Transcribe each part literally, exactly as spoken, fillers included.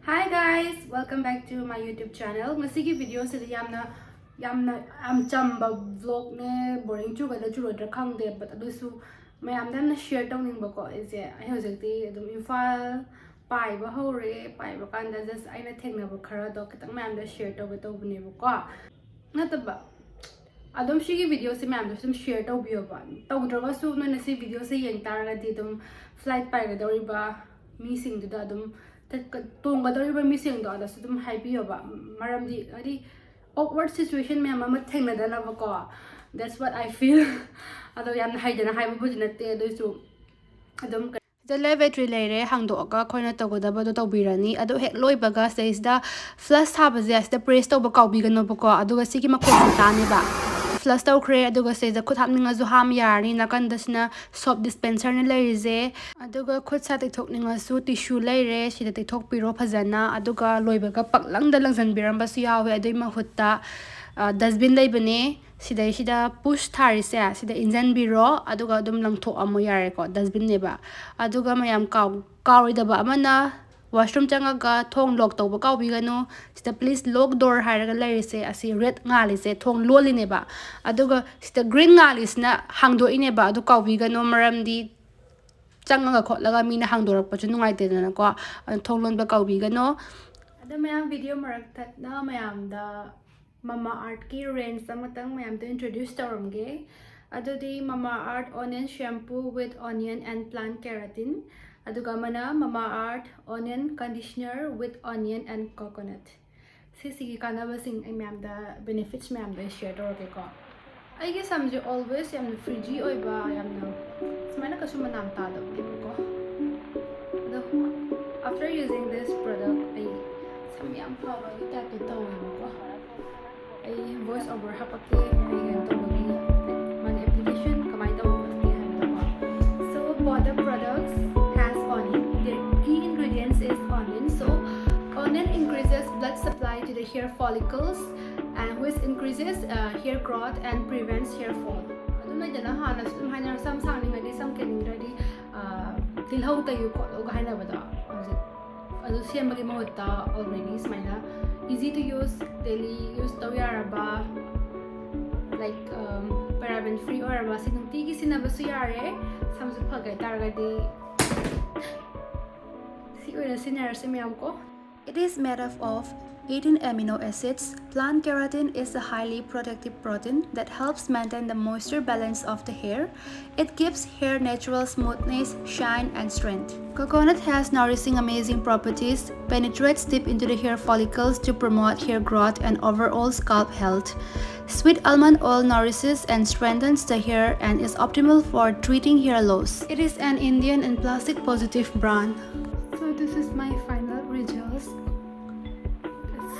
Hi guys, welcome back to my YouTube channel. ꯉꯁꯤꯒꯤ videoꯁꯤꯗꯤ ꯌꯥꯝꯅ ꯌꯥꯝꯅ ꯌꯥꯝ ꯆꯝꯕ vlogꯅꯦ꯫ Boring ꯆꯨꯒꯗ꯭ꯔꯥ ꯆꯨꯔꯣꯏꯗ꯭ꯔꯥ ꯈꯪꯗꯦ, but ꯑꯗꯨꯁꯨ ꯃꯌꯥꯝꯗ ꯌꯥꯝꯅ share ꯇꯧꯅꯤꯡꯕꯀꯣ꯫ ꯑꯩꯁꯦ ꯑꯩ ꯍꯧꯖꯤꯛꯇꯤ ꯑꯗꯨꯝ ꯏꯝꯐꯥꯜ ꯄꯥꯏꯕ ꯍꯧꯔꯦ꯫ ꯄꯥꯏꯕ ꯀꯥꯟꯗ just ꯑꯩꯅ ꯊꯦꯡꯅꯕ ꯈꯔꯗꯣ ꯈꯤꯇꯪ ꯃꯌꯥꯝꯗ share ꯇꯧꯒꯦ ꯇꯧꯕꯅꯦꯕꯀꯣ꯫ ꯅꯠꯇꯕ, ꯑꯗꯨꯝ ꯁꯤꯒꯤ videoꯁꯦ ꯃꯌꯥꯝꯗꯁꯨ ꯑꯗꯨꯝ share ꯇꯧꯕꯤꯌꯣꯕ꯫ ꯇꯧꯗ꯭ꯔꯒꯁꯨ ꯅꯣꯏꯅ ꯁꯤ videoꯁꯦ ꯌꯦꯡ ꯇꯥꯔꯒꯗꯤ ꯑꯗꯨꯝ flight ꯄꯥꯏꯒꯗꯧꯔꯤꯕ ꯃꯤꯁꯤꯡꯗꯨꯗ ꯑꯗꯨꯝ ꯆꯠꯀ- ꯇꯣꯡꯒꯗꯧꯔꯤꯕ ꯃꯤꯁꯤꯡꯗꯣ ꯑꯗꯁꯨ ꯑꯗꯨꯝ ꯍꯥꯏꯕꯤꯌꯣꯕ꯫ ꯃꯔꯝꯗꯤ ꯍꯥꯏꯗꯤ awkward situation ꯃꯌꯥꯝ ꯑꯃ ꯊꯦꯡꯅꯗꯅꯕꯀꯣ꯫ That's what I feel. ꯑꯗꯣ ꯌꯥꯝꯅ ꯍꯩꯗꯅ ꯍꯥꯏꯕꯕꯨꯗꯤ ꯅꯠꯇꯦ, ꯑꯗꯨꯏꯁꯨ ꯑꯗꯨꯝ ꯁꯤꯗ ꯂꯦꯕꯦꯇ꯭ꯔꯤ ꯂꯩꯔꯦ, ꯍꯥꯡꯗꯣꯛꯑꯒ ꯑꯩꯈꯣꯏꯅ ꯇꯧꯒꯗꯕꯗꯣ ꯇꯧꯕꯤꯔꯅꯤ꯫ ꯑꯗꯣ ꯍꯦꯛ ꯂꯣꯏꯕꯒ ꯁꯤꯗꯩꯁꯤꯗ flush ꯊꯥꯕꯁꯦ ꯑꯁꯤꯗ press ꯇꯧꯕ ꯀꯥꯎꯕꯤꯒꯅꯣꯕꯀꯣ꯫ ꯑꯗꯨꯒ ꯁꯤꯒꯤ ꯃꯈꯣꯟꯁꯦ ꯇꯥꯅꯦꯕ꯫ Flush ꯇꯧꯈ꯭ꯔꯦ꯫ ꯑꯗꯨꯒ ꯁꯤꯗꯩꯗ ꯈꯨꯠ ꯍꯥꯞꯅꯤꯡꯉꯁꯨ ꯍꯥꯝ ꯌꯥꯔꯅꯤ꯫ ꯅꯥꯀꯟꯗꯁꯤꯅ soap dispenserꯅ ꯂꯩꯔꯤꯁꯦ꯫ ꯑꯗꯨꯒ ꯈꯨꯠ ꯁꯥ ꯇꯩꯊꯣꯛꯅꯤꯡꯉꯁꯨ tissue ꯂꯩꯔꯦ, ꯁꯤꯗ ꯇꯩꯊꯣꯛꯄꯤꯔꯣ ꯐꯖꯅ꯫ ꯑꯗꯨꯒ ꯂꯣꯏꯕꯒ ꯄꯛꯂꯪꯗ ꯂꯪꯁꯤꯟꯕꯤꯔꯝꯕꯁꯨ ꯌꯥꯎꯋꯦ꯫ ꯑꯗꯨꯒꯤ ꯃꯍꯨꯠꯇ dustbin ꯂꯩꯕꯅꯦ, ꯁꯤꯗꯩꯁꯤꯗ push ꯊꯥꯔꯤꯁꯦ ꯁꯤꯗ ꯏꯟꯖꯟꯕꯤꯔꯣ, ꯑꯗꯨꯒ ꯑꯗꯨꯝ ꯂꯪꯊꯣꯛꯑꯝꯃꯣ ꯌꯥꯔꯦꯀꯣ꯫ Dustbinꯅꯦꯕ꯫ ꯑꯗꯨꯒ ꯃꯌꯥꯝ ꯀꯥꯎ ꯀꯥꯎꯔꯣꯏꯗꯕ ꯑꯃꯅ, washroom ꯆꯪꯉꯒ ꯊꯣꯡ lock ꯇꯧꯕ ꯀꯥꯎꯕꯤꯒꯅꯨ꯫ ꯁꯤꯗ please lock door ꯍꯥꯏꯔꯒ ꯂꯩꯔꯤꯁꯦ, ꯑꯁꯤ red ꯉꯥꯜꯂꯤꯁꯦ ꯊꯣꯡ ꯂꯣꯜꯂꯤꯅꯦꯕ꯫ ꯑꯗꯨꯒ ꯁꯤꯗ green ꯉꯥꯜꯂꯤꯁꯤꯅ ꯍꯥꯡꯗꯣꯛꯏꯅꯦꯕ꯫ ꯑꯗꯨ ꯀꯥꯎꯕꯤꯒꯅꯨ, ꯃꯔꯝꯗꯤ ꯆꯪꯉꯒ ꯈꯣꯠꯂꯒ ꯃꯤꯅ ꯍꯥꯡꯗꯣꯔꯛꯄꯁꯨ ꯅꯨꯡꯉꯥꯏꯇꯦꯗꯅꯀꯣ꯫ ꯑꯗꯨ ꯊꯣꯡ ꯂꯣꯟꯕ ꯀꯥꯎꯕꯤꯒꯅꯨ꯫ ꯑꯗꯣ ꯃꯌꯥꯝ, video ꯃꯔꯛ ꯊꯠꯅ ꯃꯌꯥꯝꯗ Mamaearthꯀꯤ range ꯑꯃꯇꯪ ꯃꯌꯥꯝꯗ introduce ꯇꯧꯔꯝꯒꯦ꯫ ꯑꯗꯨꯗꯤ Mamaearth onion shampoo with onion and plant keratin, ꯑꯗꯨꯒ ꯑꯃꯅ Mamaearth onion conditioner with onion and coconut꯫ ꯁꯤꯁꯤꯒꯤ ꯀꯥꯟꯅꯕꯁꯤꯡ ꯑꯩ ꯃꯌꯥꯝꯗ, benefits ꯃꯌꯥꯝꯗꯣ ꯑꯩ share ꯇꯧꯔꯒꯦꯀꯣ꯫ ꯑꯩꯒꯤ ꯁꯝꯁꯦ always ꯌꯥꯝꯅ frizzy ꯑꯣꯏꯕ, ꯌꯥꯝꯅ ꯁꯨꯃꯥꯏꯅ ꯀꯩꯁꯨ ꯃꯅꯥꯝ ꯇꯥꯗꯕꯅꯦꯕꯀꯣ꯫ ꯑꯗꯣ after using this product ꯑꯩ ꯁꯝ ꯌꯥꯝ ꯐꯕꯒꯤ typeꯇ ꯇꯧꯋꯦꯕꯀꯣ꯫ ꯑꯩ voice over ꯍꯥꯄꯛꯀꯦ, ꯑꯩ ꯀꯩꯅꯣ ꯇꯧꯕꯒꯤ, ꯃꯥꯒꯤ application ꯀꯃꯥꯏꯅ ꯇꯧꯕ ꯈꯣꯠꯀꯦ ꯍꯥꯏꯕꯗꯣꯀꯣ꯫ So, both the products has onion. Their key ingredients is onion. So, onion increases blood supply to the hair follicles, and which increases uh, hair growth and prevents hair fall. ꯑꯗꯨꯝ ꯂꯩꯗꯅ, ꯍꯥꯟꯅꯁꯨ ꯑꯗꯨꯝ ꯍꯥꯏꯅꯔ, ꯁꯝ ꯁꯥꯡꯅꯤꯡꯉꯗꯤ, ꯁꯝ ꯀꯦꯟꯅꯤꯡꯗ꯭ꯔꯗꯤ, ꯑ, ꯇꯤꯜꯍꯧ ꯇꯩꯌꯨ ꯈꯣꯠꯂꯨꯒ ꯍꯥꯏꯅꯕꯗꯣ꯫ ꯍꯧꯖꯤꯛ ꯑꯗꯨ ꯁꯦꯝꯕꯒꯤ ꯃꯍꯨꯠꯇ already ꯁꯨꯃꯥꯏꯅ easy to use, daily use ꯇꯧ ꯌꯥꯔꯕ, like, um, paraben free ꯑꯣꯏꯔꯕ, ꯁꯤ ꯅꯨꯡꯇꯤꯒꯤ ꯁꯤꯖꯤꯟꯅꯕꯁꯨ ꯌꯥꯔꯦ꯫ ꯁꯝꯁꯨ ꯐꯒꯦ ꯍꯥꯏ ꯇꯥꯔꯒꯗꯤ ꯁꯤ ꯑꯣꯏꯅ ꯁꯤꯖꯤꯟꯅꯔꯁꯤ ꯃꯌꯥꯝ ꯀꯣ꯫ It is made up of eighteen amino acids. Plant keratin is a highly protective protein that helps maintain the moisture balance of the hair. It gives hair natural smoothness, shine, and strength. Coconut has nourishing, amazing properties, penetrates deep into the hair follicles to promote hair growth and overall scalp health. Sweet almond oil nourishes and strengthens the hair and is optimal for treating hair loss. It is an Indian and plastic positive brand. So this is my final results. It's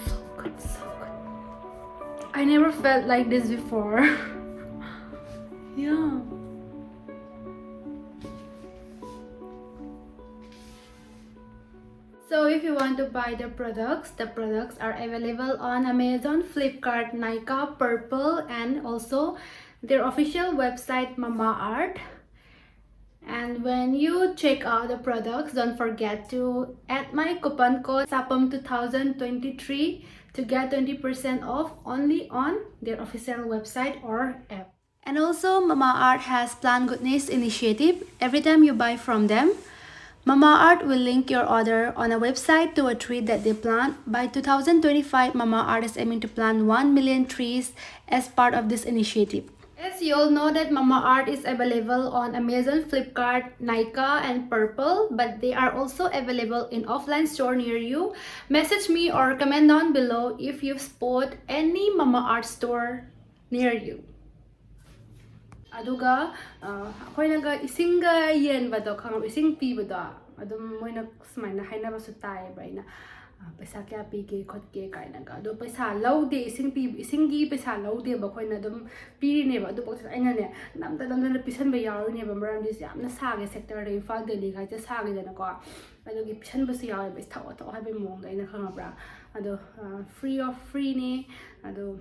so good, so good. I never felt like this before. Yeah. So if you want to buy the products, the products are available on Amazon, Flipkart, Nykaa, Purplle, and also their official website, Mamaearth. And when you check out the products, don't forget to add my coupon code SAPAM two thousand twenty-three to get twenty percent off only on their official website or app. And also, Mamaearth has Plant Goodness initiative. Every time you buy from them, Mamaearth will link your order on a website to a tree that they plant. By two thousand twenty-five, Mamaearth is aiming to plant one million trees as part of this initiative. As you all know that Mamaearth is available on Amazon, Flipkart, Nykaa, and Purplle, but they are also available in offline store near you. Message me or comment down below if you've spot any Mamaearth store near you. ꯑꯗꯨꯒ ꯑꯩꯈꯣꯏꯅꯒ ꯏꯁꯤꯡꯒ ꯌꯦꯟꯕꯗꯣ ꯈꯪꯉꯕ? ꯏꯁꯤꯡ ꯄꯤꯕꯗꯣ ꯑꯗꯨꯝ ꯃꯣꯏꯅ ꯁꯨꯃꯥꯏꯅ ꯍꯥꯏꯅꯕꯁꯨ ꯇꯥꯏꯌꯦꯕ ꯑꯩꯅ, ꯄꯩꯁꯥ ꯀꯌꯥ ꯄꯤꯒꯦ ꯈꯣꯠꯀꯦ ꯀꯥꯏꯅꯒ꯫ ꯑꯗꯣ ꯄꯩꯁꯥ ꯂꯧꯗꯦ, ꯏꯁꯤꯡ ꯄꯤ, ꯏꯁꯤꯡꯒꯤ ꯄꯩꯁꯥ ꯂꯧꯗꯦꯕ, ꯑꯩꯈꯣꯏꯅ ꯑꯗꯨꯝ ꯄꯤꯔꯤꯅꯦꯕ꯫ ꯑꯗꯨꯐꯥꯎꯗ ꯑꯩꯅꯅꯦ, ꯅꯝꯗ ꯅꯝꯗꯅ ꯄꯤꯁꯟꯕ ꯌꯥꯎꯔꯤꯅꯦꯕ, ꯃꯔꯝꯗꯤ ꯌꯥꯝꯅ ꯁꯥꯒꯦ ꯁꯦꯛꯇꯔꯗ, ꯏꯝꯐꯥꯜ ꯗꯦꯜꯂꯤ ꯍꯥꯏꯁꯦ ꯁꯥꯒꯦꯗꯅꯀꯣ꯫ ꯑꯗꯨꯒꯤ ꯄꯤꯁꯟꯕꯁꯨ ꯌꯥꯎꯋꯦꯕ, ꯏꯁ, ꯊꯛꯑꯣ ꯊꯛꯑꯣ ꯍꯥꯏꯕꯒꯤ ꯃꯑꯣꯡꯗ, ꯑꯩꯅ ꯈꯪꯉꯕ꯭ꯔꯥ? ꯑꯗꯣ free of freeꯅꯦ꯫ ꯑꯗꯣ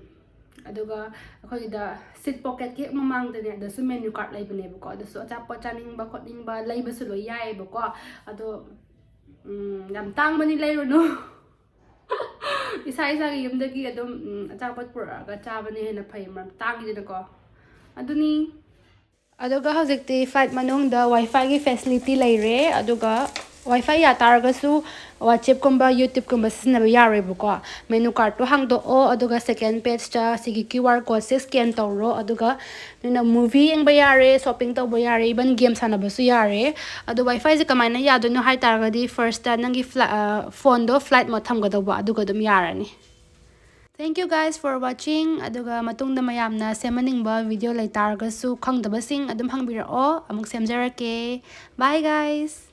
ꯑꯗꯨꯒ ꯑꯩꯈꯣꯏꯒꯤꯗ ꯁꯤꯠ ꯄꯣꯀꯦꯠꯀꯤ ꯍꯦꯛ ꯃꯃꯥꯡꯗꯅꯦ, ꯑꯗꯁꯨ ꯃꯦꯅꯨ ꯀꯥꯔꯠ ꯂꯩꯕꯅꯦꯕꯀꯣ꯫ ꯑꯗꯁꯨ ꯑꯆꯥꯄꯣꯠ ꯆꯥꯅꯤꯡꯕ ꯈꯣꯠꯅꯤꯡꯕ ꯂꯩꯕꯁꯨ ꯂꯣꯏ ꯌꯥꯏꯌꯦꯕꯀꯣ꯫ ꯑꯗꯣ ꯎꯝ, ꯌꯥꯝ ꯇꯥꯡꯕꯅꯤ, ꯂꯩꯔꯨꯅꯨ꯫ ꯏꯁꯥ ꯏꯁꯥꯒꯤ ꯌꯨꯝꯗꯒꯤ ꯑꯗꯨꯝ, ꯎꯝ, ꯑꯆꯥꯄꯣꯠ ꯄꯨꯔꯛꯑꯒ ꯆꯥꯕꯅ ꯍꯦꯟꯅ ꯐꯩ, ꯃꯔꯝ ꯇꯥꯡꯉꯤꯗꯅꯀꯣ꯫ ꯑꯗꯨꯅꯤ꯫ ꯑꯗꯨꯒ ꯍꯧꯖꯤꯛꯇꯤ flight ꯃꯅꯨꯡꯗ WiFiꯒꯤ facility ꯂꯩꯔꯦ꯫ ꯑꯗꯨꯒ WiFi ꯌꯥ ꯇꯥꯔꯒꯁꯨ WhatsAppꯀꯨꯝꯕ YouTubeꯀꯨꯝꯕ ꯁꯤꯖꯤꯟꯅꯕ ꯌꯥꯔꯣꯏꯕꯀꯣ꯫ Menu cardꯇꯣ ꯍꯥꯡꯗꯣꯛꯑꯣ, ꯑꯗꯨꯒ second pageꯇ ꯁꯤꯒꯤ QR codeꯁꯦ scan ꯇꯧꯔꯣ, ꯑꯗꯨꯒ ꯅꯣꯏꯅ movie ꯌꯦꯡꯕ ꯌꯥꯔꯦ, shopping ꯇꯧꯕ ꯌꯥꯔꯦ, even game ꯁꯥꯟꯅꯕꯁꯨ ꯌꯥꯔꯦ꯫ ꯑꯗꯣ WiFiꯁꯦ ꯀꯃꯥꯏꯅ ꯌꯥꯗꯣꯏꯅꯣ ꯍꯥꯏ ꯇꯥꯔꯒꯗꯤ, firstꯇ ꯅꯪꯒꯤ ꯐ꯭ꯂ-, ꯑ, phoneꯗꯣ flight mode ꯊꯝꯒꯗꯧꯕ, ꯑꯗꯨꯒ ꯑꯗꯨꯝ ꯌꯥꯔꯅꯤ꯫ Thank you guys for watching꯫ ꯑꯗꯨꯒ ꯃꯇꯨꯡꯗ ꯃꯌꯥꯝꯅ ꯁꯦꯝꯍꯟꯅꯤꯡꯕ video ꯂꯩꯇꯥꯔꯒꯁꯨ, ꯈꯪꯗꯕꯁꯤꯡ ꯑꯗꯨꯝ ꯍꯪꯕꯤꯔꯛꯑꯣ, ꯑꯃꯨꯛ ꯁꯦꯝꯖꯔꯛꯀꯦ꯫ Bye guys!